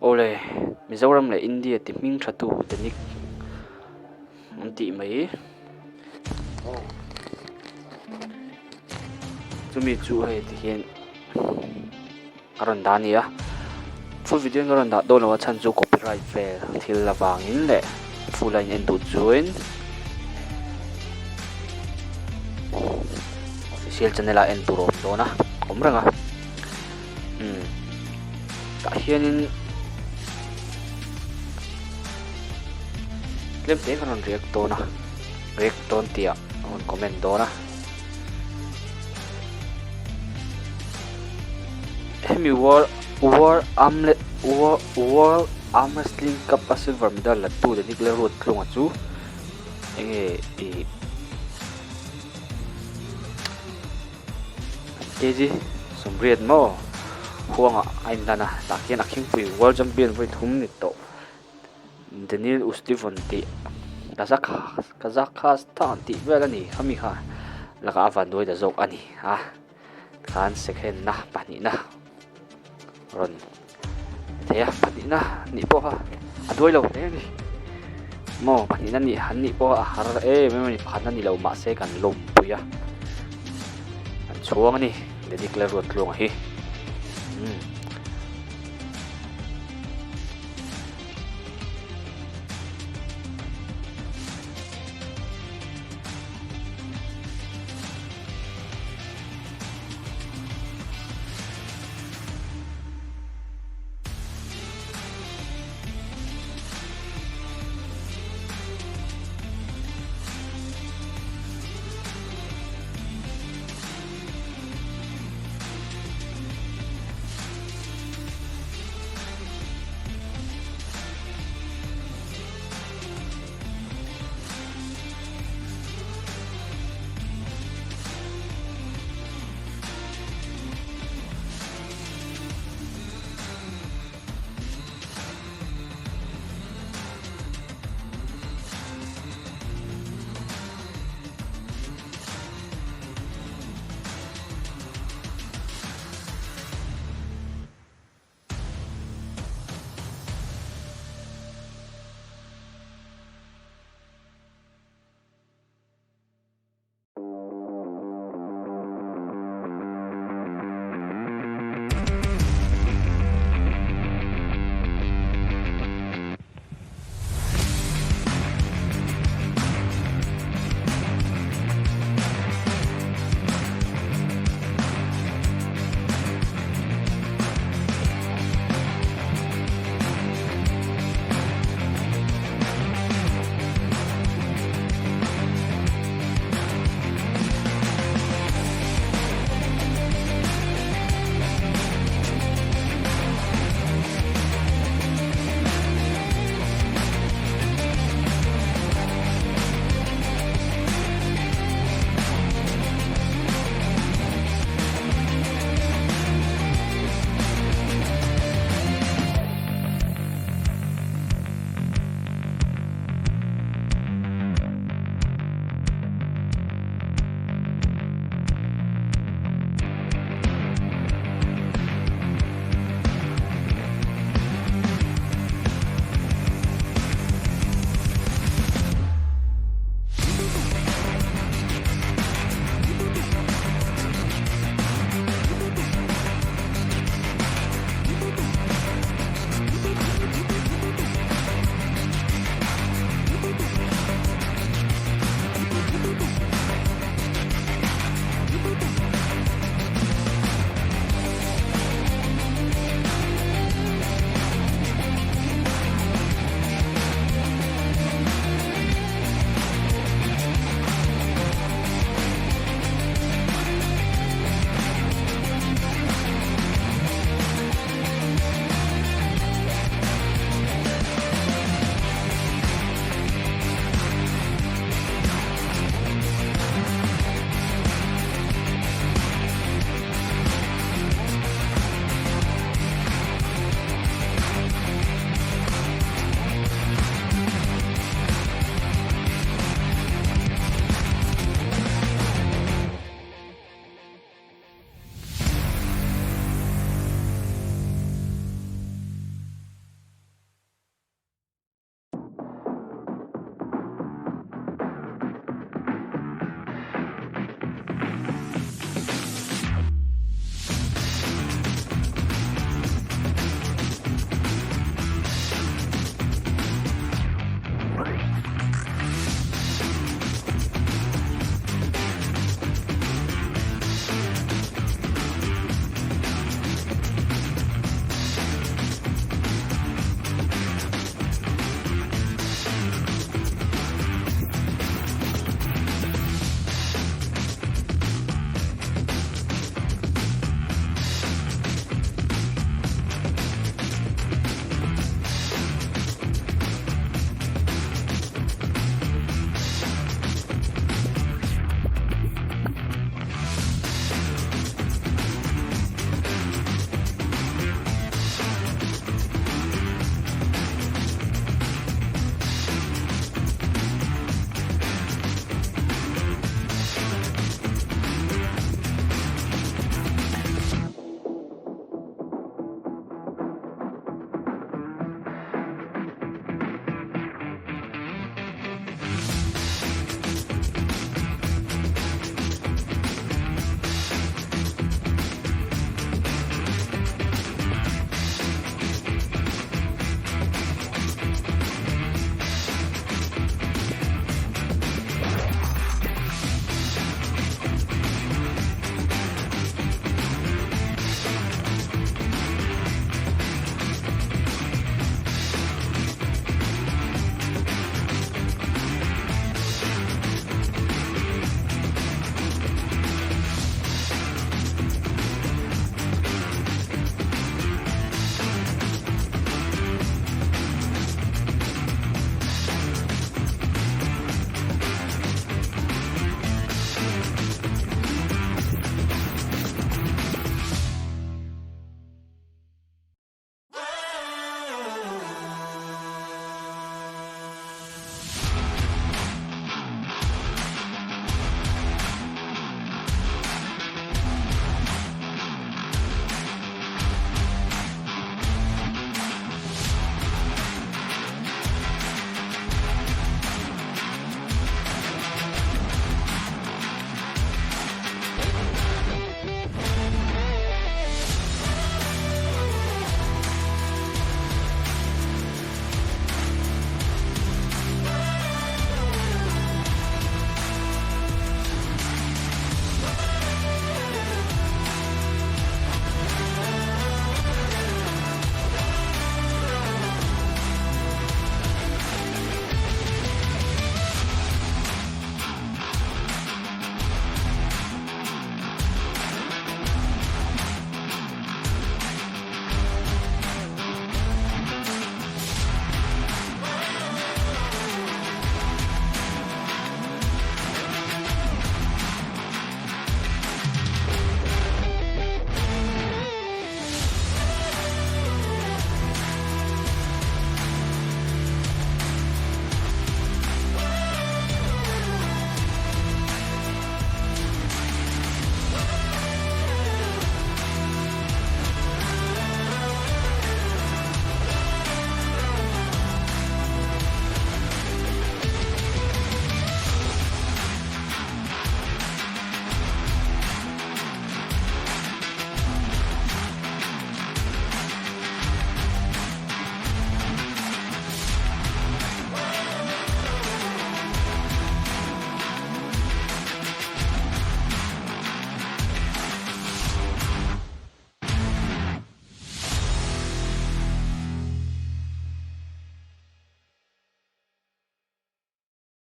Awle, Mizoram leh India ti hming tha tu Denic an tih mai. Chumi chu hei ti hian ka rawn dah a ni a, full video in ka rawn dah dawn lo a chhan chu copyright vel thil avangin leh full a in en duh chuan official channel ah en tur a awm dawn a awm reng a umm tah hianin tlem te ka rawn react dawn a react dawn tih ah ka rawn comment dawn a. Hemi World World Arm World Arm Wrestling Cup a silver medal la tu Denic Lalruattlunga chu enge ih kg 80 maw huangah a inlan a tah khian a khingpui World Champion vawi thum ni tawh. Daniel Ustivon tih Kazakhstan tih vel a ni khami kha lakah a van duai ta zawk a ni a khan second na pahnihna rawn thei a pahnihna nih pawh kha a duai lo hle a ni maw pahnihna nih han nih pawh a har em em a ni pakhatna ni lo mahse kan lawmpui a kan chhuang a ni Daniel Ruattluanga hi.